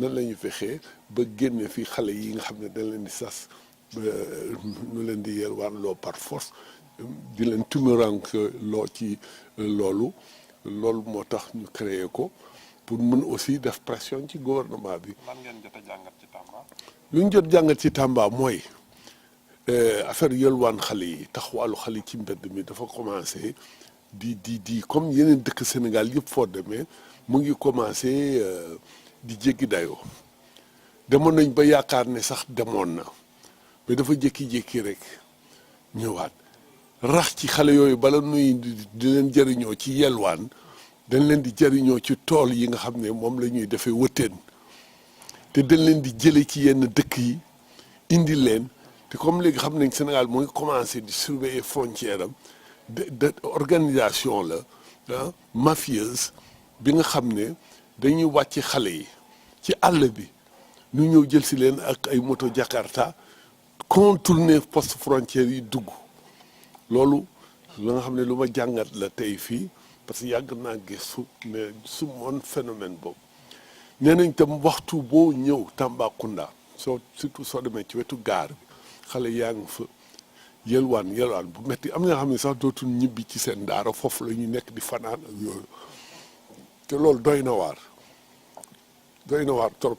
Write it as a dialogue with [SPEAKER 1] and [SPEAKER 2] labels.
[SPEAKER 1] nan la ñu fexee ba génne fi xale yi nga xam ne dañ leen di sas ba ñu leen di yelwaan loo par force di leen tumerank loo ci loolu moo tax ñu créé ko pour mën aussi def pression ci gouvernement bi.
[SPEAKER 2] lan ngeen jot a jàngat ci Tamba.
[SPEAKER 1] lu ñu jot jàngat ci Tamba mooy affaire yelwaan xale yi taxawaalu xale ci mbedd mi dafa commencé di comme yeneen dëkk Sénégal yëpp foo demee mu ngi commencé di jéggi dayoo demoon nañ ba yaakaar ne sax demoon na mais dafa jékki-jékki rek ñëwaat rax ci xale yooyu bala nuy di leen jëriñoo ci yelwaan dañ leen di jëriñoo ci tool yi nga xam ne moom la ñuy defee wëtteen te dañ leen di jële ci yenn dëkk yi indi leen te comme léegi xam nañ Sénégal mu ngi commencé di surveiller frontière am de organisation la mafieuse bi nga xam ne dañuy wàcc xale yi ci àll bi ñu ñëw jël si leen ak ay moto Jakarta contourner poste frontière yi dugg loolu la nga xam ne lu ma jàngat la tey fii parce que yàgg naa gëstu mais su moon phénomène boobu nee nañ tam waxtu boo ñëw Tambacounda surtout soo demee ci wetu gaar bi xale yaa ngi fa yelwaan bu metti am na nga xam ne sax dootul ñibbi ci seen daara foofu la ñu nekk di fanaan ak yooyu te loolu doy na waar trop